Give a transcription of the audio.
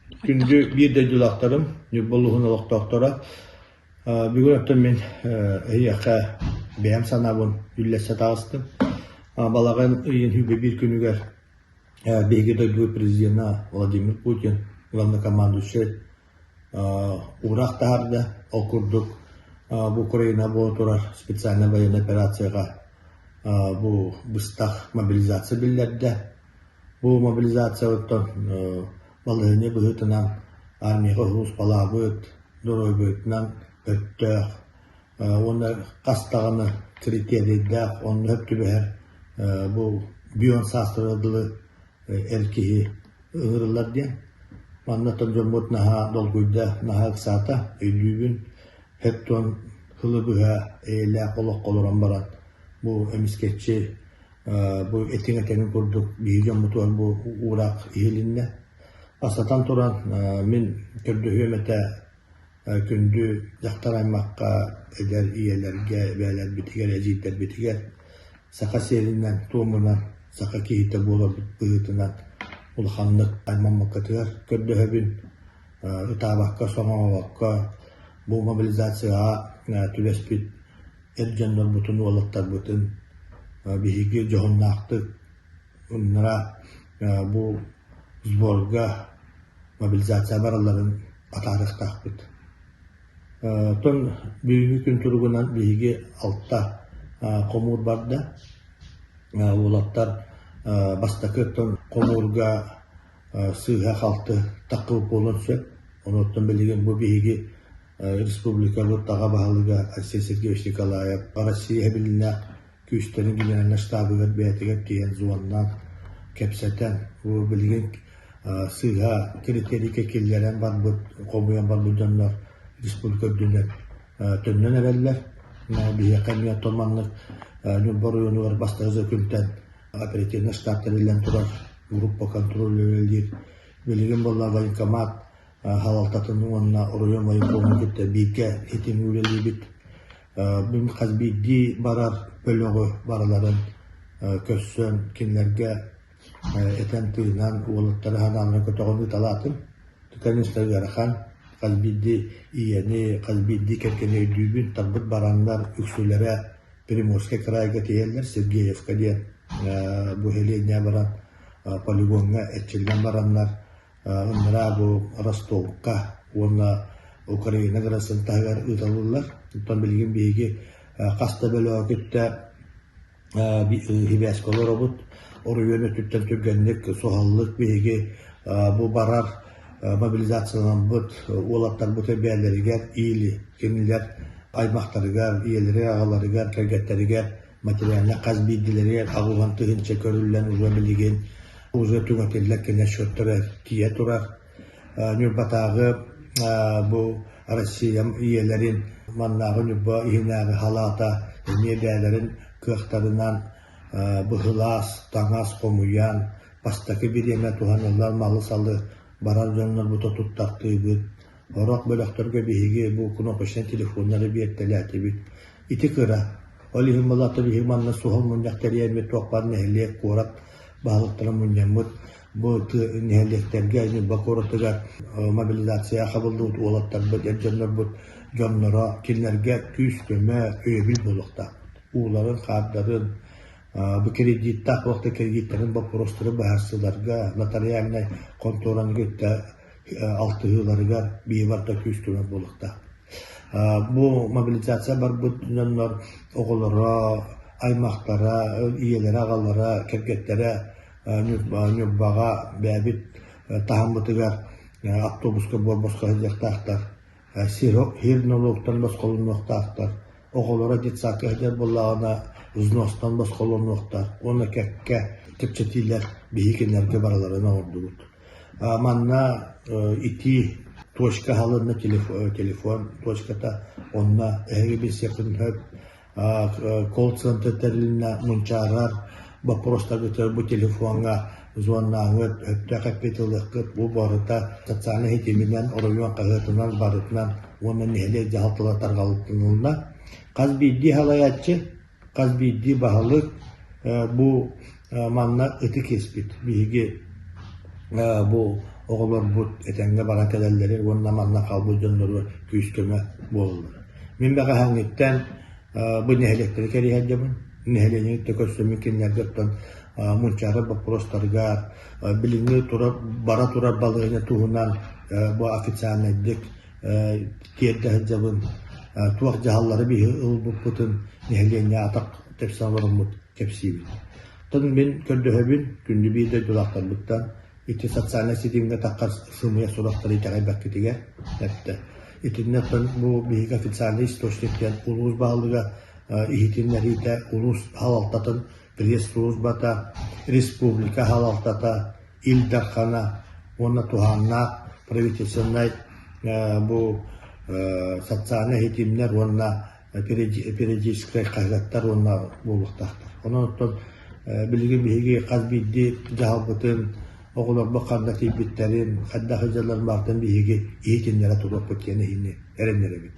Күндү биир дойдулаахтарым, Ньурба улууһун олохтоохторо, бүгүн оттон мин эһиэхэ бэйэм санаабын үллэстэ таҕыстым. Балаҕан ыйын сүүрбэ биир күнүгэр биһиги дойдубут президена Владимир Путин главнокомандующай уураах таһаарда. Ол курдук бу Украина буола турар специальнай военнай операцияҕа бу быстах мобилизация биллэрдэ. Бу мобилизацияттан балаһыанньа быһыытынан армияҕа сулууспалаабыт, доруобуйатынан өттөөх уонна хас даҕаны критерийдээх, онно сөп түбэһэр бу бион саастарыгар дылы эр киһи ыҥырыллар диэн. Манна дьоммут наһаа долгуйда, наһаа ыксаата, өйдүүбүн. Хэт-туон сылы быһа эйэлээх олоххо олорон баран бу эмискэччи Бу этиҥ этэҥин курдук биһиги дьоммутугар бу уураах иһилиннэ. Бастатан туран, мин көрдөһүөм этэ күндү дьахтар аймахха, эдэр ийэлэргэ, эбээлэрбитигэр, эдьиийдэрбитигэр саха сиэринэн, туомунан, саха киһитэ буоларбыт быһыытынан улаханнык аймаммаккытыгар көрдөһөбүн. Ытаабакка, соҥообокко бу мобилизацияҕа түбэспит эр дьоннорбутун, уолаттарбытын биһиги дьоһуннаахтык ыннара бу сборга мобилизация баралларын атаарыахтаахпыт. Оттон бүгүҥҥү күн туругунан биһиги алта хомуур барда. Уолаттар бастакы оттон хомуурга сыыһа-халты таххыбыт буолуон сөп. Онуоттан билигин бу биһиги республикабыт аҕа баһылыга Айсен Сергеевич Николаев Россия билиннээх күүстэрин генеральнай штабыгар бэйэтигэр тиийэн звоннаан кэпсэтэн бу билигин сыыһа критерийгэ киллэрэн барбыт хомуйан барбыт дьоннор республика үрдүнэн төннөн эрэллэр. Биһиэхэ эмиэ оттон маннык Ньурба оройуонугар бастакы күнтэн оперативнай штаб тэриллэн турар, группа контроль үлэлиир. Билигин буолла военкомат салалтатын уонна оройуон военкомун кытта бииргэ ситимҥэ үлэлиибит. Мин хас биирдии барар бөлөҕү барыларын көрсөн, кинилэргэ этэн-тыынан, уолаттары санааларын көтөҕөн ыыталаатым. Конечно, ыарахан. Хас биирдии ийэни, хас биирдии кэргэни өйдүүбүн. Тарбыт бараннар үксүлэрэ Приморскай кыраайга тиийэллэр, Сергеевка диэн бу сэлиэнньэ баран полигоҥҥа эрчиллэн бараннар ыныраа бу Ростовка уонна Украина границатын таһыгар ыыталлар. Оттон билигин биһиги хас да бөлөҕү кытта сибээскэ олоробут. Оройуон өттүттэн түргэнник, суһаллык биһиги бу барар мобилизацияламмыт уолаттарбыт бэйэлэригэр или кинилэр аймахтарыгар, ийэлэригэр, аҕаларыгар, кэргэттэригэр материальнай хас биирдилэригэр 80 тыһыынча көрүллэн уже билигин уже түҥэтиллэр кинилэр счеттара тиийэ турар. Ньурбатааҕы бу Россия ийэлэрин маннааҕы Ньурба иһинээҕи халаата эмиэ бэйэлэрин кыахтарынан быһылаас, таҥас хомуйан бастакы бириэмэ туһаныллар малы-салы барар дьоннорбутун туттартыыбыт. Сорох бөлөхтөргө биһиги бу кнопочнай телефоннары биэртэлээтибит. Ити кыра. Ол иһин балата биһиги манна суһал мунньах тэрийэммит туох баар нэһилиэк, куорат баһылыктара мунньаммыт бу нэһилиэктэргэ Ньурба куоратыгар мобилизация хабыллыбыт уолаттарбыт, эр дьоннорбут дьонноро кинилэргэ күүс-көмө, өйөбүл буолуохтаах. Ууларын, хаардарын, бу кредиттаах буолта кредиттэрин боппуруостары быһаарсыыларга нотариальнай хонтуораны кытта алтыһыыларыгар биир барыта күүс-көмө буолуохтаах. Бу мобилизация барбыт дьоннор оҕолоро, аймахтара, ийэлэрэ, аҕалара, кэргэттэрэ Ньурбаҕа бэйэбит таһыммытыгар автобуска буор-босхо сылдьыахтаахтар, сир нолуоктан босхолонуохтаахтар, оҕолоро детсадка сылдьар буоллаҕына взностан босхолонуохтар уонна кэккэ чэпчэтиилэр биһиги кинилэргэ барыларын оҥордубут. Манна итии точка аһылынна телефон точката онно эһиги билсиэххитин сөп колл-центр тэрилиннэ мунчаарар боппуруостаргытыгар бу телефоҥҥа звоннааҥҥыт өттөөх эппиэт ылыаххыт бу барыта социальнай ситиминэн оройуон хаһыатынан барытынан уонна нэһилиэк дьаһалталара тарҕатылынна хас биирдии салайааччы Хас биирдии баһылык бу манна ытык иэспит. Биһиги бу оҕолорбут этэҥҥэ баран кэлэллэрин уонна манна хаалбыт дьонноругар күүс-көмө буолаллар. Мин бэҕэһээҥҥиттэн бу нэһилиэктэри кэрийэ сылдьабын. Нэһилиэнньэни кытта көрсөммүн кинилэргэ оттон мунчаарар боппуруостарыгар билиҥҥи турар бара турар балаһыанньа туһунан бу официальнайдык тиэрдэ сылдьабын. Туох дьаһаллары биһи ылбыппытын нэһилиэнньэ атах тэпсэн олороммут кэпсиибит. Оттон мин көрдөһөбүн, күндү биир дойдулаахтарбыттан ити социальнай ситимҥэ таххар сымыйа сурахтары итэҕэйбэккитигэр эттэ. Итиннэ оттон бу биһиги официальный источник диэн улуус баһылыга иһитиннэриитэ улуус салалтатын пресс-службата, республика салалтата, Ил Дархана уонна туһааннаах правительственнай бу социальнай ситимнэр уонна периодическай хаһыаттар уонна буолуохтаахтар. Онон оттон билигин биһиги хас биирдии дьаһалбытын, оҕолорбут ханна тиийбиттэрин, хайдах сылдьалларын барытын биһиги иһитиннэрэ туруохпут диэн иһини эрэннэрэбит.